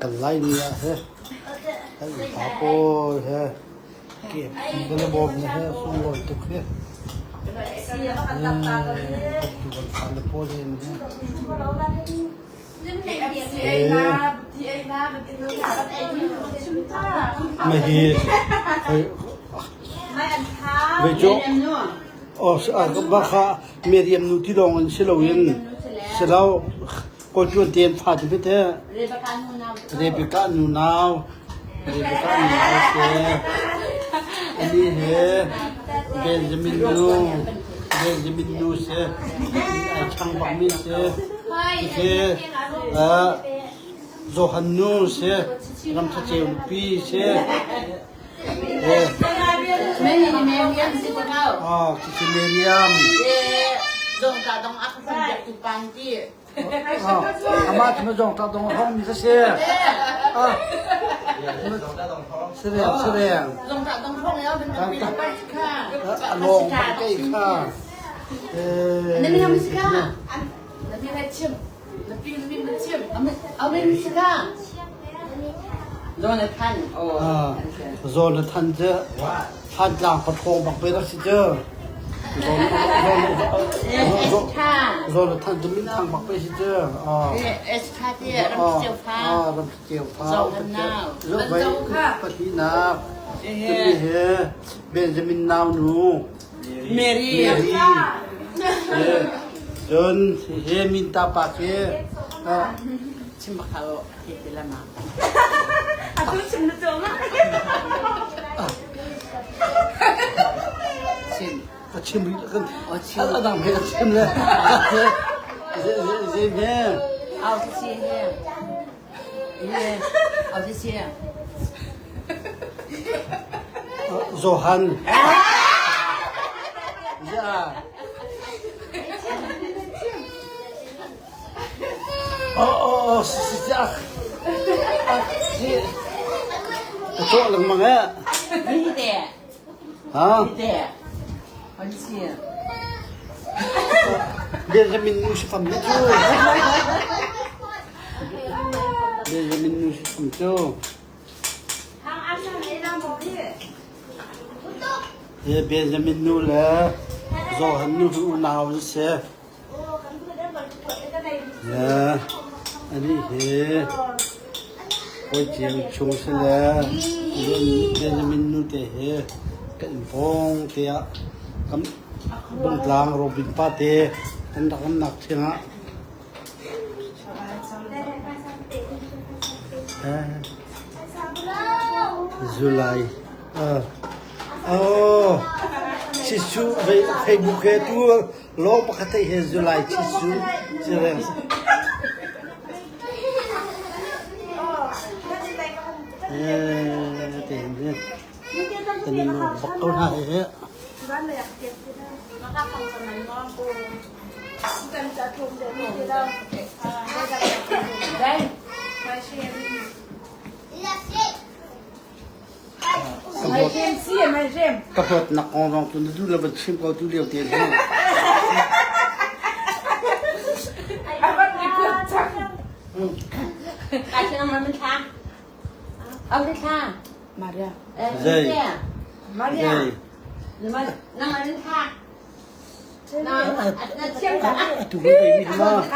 ກັນໄລ່ເນຍເຮ ໄລ່ປາໂປ້ເຮ ເກັບຂີ້ກັນລະບອມເນຍເຮ ສົ່ງລອຍຕຸກເຮ ເອີ ຢູ່ກັນຄານລະໂປ້ເຮ ມາເຮ ເຮີ້ຍ ເວໂຈ ອໍ ອາ ກະບາຄາ ເມຣຽມນູ ທີ່ລອງອັນເຊລາເວັນ ເຊລາວ ກໍຈວນເຕນຟາດເປັນແທ້ ເຣເບການູນາວ ເຣເບການູນາວເຊ ອັນນີ້ເຮ ເບນຈາມິນນູ ເບນຈາມິນນູເຊ ໄອຊັງບັກມິນເຊ ເຊ ເອີ ໂຈຮັນນູເຊ ລຳສະເຈວປີເຊ ເອີ ເມຣຽມ ອໍ ເມຣຽມ ເອີ ອາມາຈະມາຈອງຕາດອງຫ້ອງມີກະເຊ ອາ ສະແດງ ສະແດງ ອາ ລອງໄປໃກ້ຂ້າ ເອີ ອັນນີ້ ເຮົາມີຊິກ້າ ເອົາເມ ເອົາເມມິຊິກາ ໂຈນາທັນ ໂອ້ ອາ ໂຈນາທັນເຈ ທ່ານຈາງປະທ້ວງບັກເບຣັກຊິເຈີ ໂຈນາທັນຈະມີທາງບັກເບຣັກຊິເຈີ ອາ ເອສຄາເທ ອາ ລຳສະເຈວຟ້າ ອາ ລຳສະເຈວຟ້າ ໂຈນາທັນ ປະທີນາ ເອ ເບນຈາມິນນາວນູ ເມຣີ ເມຣີ ເອີ ຈົນເຮມິນຕາປາເຄ ເອີ ຊິມບັກເຂົ້າເຮັດເວລາມາ ອາ ຊິມ ອາ ຊິມ ອາ ຊິມ ອາ ດຳເຮັດຊິມເລີຍ ຊິມ ຊິມ ຊິມ ເອີ ເອົາຊິມເອີ ເອີ ເອົາຊິມ ເອີ ໂຈຮັນ ຢ່າ ໂອ້ ໂອ້ ໂອ້ ຊິ ຊິ ຊິ ອາ ຊິ ກະໂຈະລົງມາແລ້ວ ນີ້ແຕ່ ຮະ ເບນຈາມິນ ຢູສຸຟ ເບນຈາມິນ ຢູສຸຟ ເອີ ເບນຈາມິນ ນູ ແລະ ໂຈຮັນ ນູ ນາວ ເຊ ເອີ ອັນນີ້ເຮ ໂອ້ຍ ຈຽງຊຸງຊະແລະ ເບນຈາມິນ ນູເຕເຮ ກັນໂປງເຕະ ກຳ ເບິ່ງກາງ ໂຣບິນ ປາເຕ ອັນດັກ ອັນໜັກເຊນະ ເອີ ຈູລາຍ ເອີ ໂອ້ ຊິຊູ ເຟ ເຟສບຸກເຮ ຕູ ໂລກປະກະຕິເຮ ຈູລາຍ ຊິຊູ ຊິແລງ ເອີ ເຕັມເລີຍ ເປັນບັກເກົາໄທເຮ. ກະເພິດ ກະເພິດນັກຮ້ອງ ລອງໂຕນີ້ດູແລ້ວ ມັນຊິມເອົາໂຕດຽວເຕັມ. ອືມ ກາຍຊະນຳມັນ ມັນຊາ ເອົາຊິຊາ ມາເດຍ ເອີ ເດຍ ມາເດຍ ມາ ນຳມັນຊາ ນຳ ອາ ອາ ອາ ອ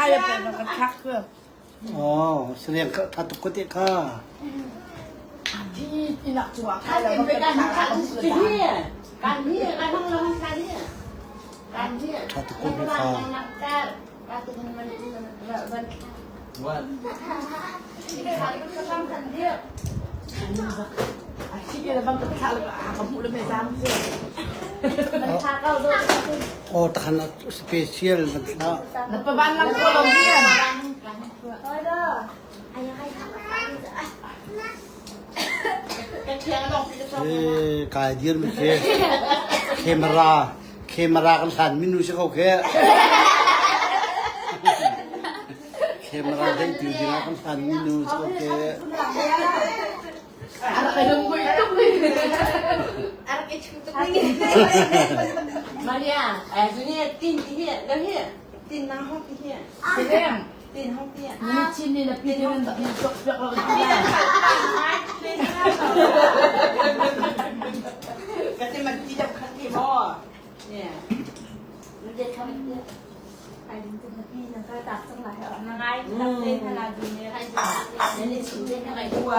າ ໂອ້ ສະແດງ ທາຕຸກະຕິກະ ທາຕຸກະຕິກະ ອໍ ຕາຂະໜາດສະເປຊຽວ ມັນ ເອີ ກາຍດຽນເຄ ເຄມະຣາ ເຄມະຣາກັນສັ່ນ ມີນູຊິເຂົ້າແຄ ເຄມະຣາໄດ້ຕີດີລາກັນສັ່ນ ມີນູຊິເຂົ້າແຄ. Maria, eh, sini, tin, tin, dah, tin, nang, tin, tin. ຕີນເຮົາເປຍກ ນີ້ ຊິ້ນນີ້ນະ ປີດໃຫ້ມັນແບບນີ້ ຈອກໆ ແລ້ວກໍກິນໄດ້ ກະຊິມັນກິນກັບຄັນທີໝໍ້ ເນຍ ມັນເດັດເຂົ້າໄປເປຍກ ໄປເປັນປີນະ ກໍຕັກຈັງຫຼາຍເອົາ ນາງອ້າຍ ອືມ ຕັກເສັ້ນຂະໜາດນີ້ ໃຫ້ຊິຕັກເສັ້ນ ອັນນີ້ຊິເຮັດໃຫ້ໄປທົ່ວ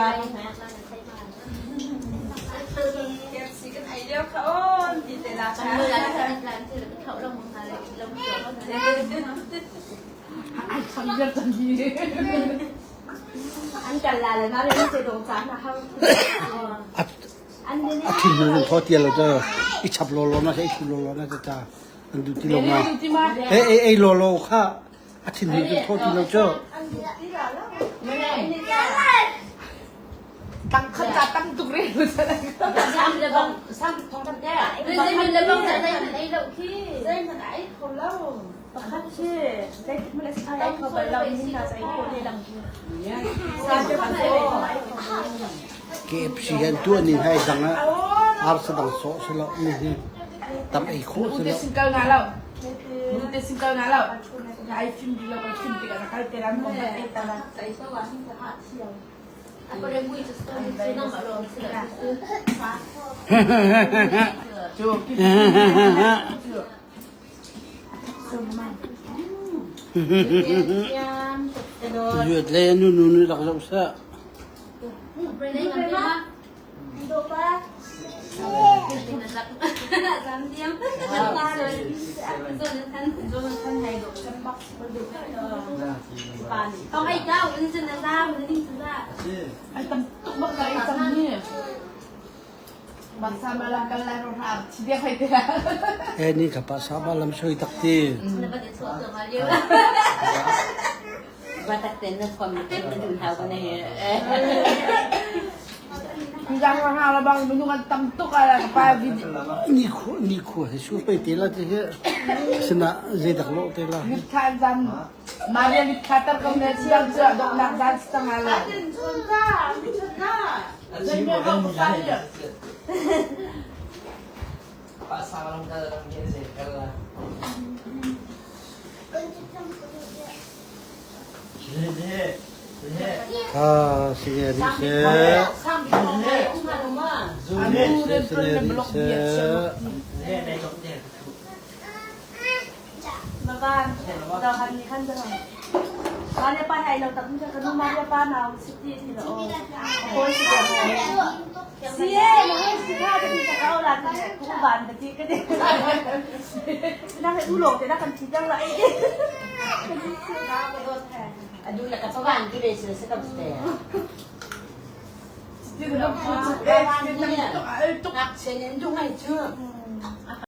ເກັບຊິກັນໄອດຽວເຂົາ ມີແຕ່ລາຄາ ເວລາເຂົາລົງມາແລ້ວ ລົງຕົວເຂົາ ໄອ້ຄຳເລື່ອງກັນດີ ອັນກັນລາແລ້ວນະ ເລື່ອງເຈດົງຈານນະ ເຮົາ ອາ ອາທິດໜຶ່ງພໍຕຽນແລ້ວເຈົ້າ ອີສັບລໍໆນະ ອີຊຸລໍໆນະເຈົ້າ ອັນດູຕິລົງມາ ເອີ ເອີ ເອີ ລໍໆຄ່ະ ອາທິດໜຶ່ງພໍຕຽນແລ້ວເຈົ້າ ຕັ້ງຄັນຈາຕັ້ງຕຸກເຣ ຊຳລະບັງ ຊຳທອງຄຳແກ້ວ ເອີ ໄດ້ມັນລະບັງຈະໄດ້ໄດ້ໂລຄີ ໄດ້ມັນໄອ້ຄົນລາວ ເຄເອັຟຊີ ເຫັນຕົວນີ້ໃຫ້ສັງອາ ອາສະດັງເຊາະສະເລາະນີ້ ຕຳໄອ້ໂຄສະເລາະ ເອີ ນີ້ກະປະຊາບາລຳຊ່ວຍຕັກຕີ ວ່າຕັກເຕັນນະຄອນເປັນມັນເຮົາກັນແນ່ ມີການຫາລະບັງ ມັນຢູ່ກັນຕຳຕຸກອະລະກະປາວິ ນີ້ຄົວ ນີ້ຄົວໃຫ້ຊູໄປເຕລະເຕ ຊະນະເຈດັກໂລເຕລະ ມາເຣຍລິດຄາຕັນກຳເນີດເຊື່ອງເຊື່ອດອກນັກດານສະຫະລັດ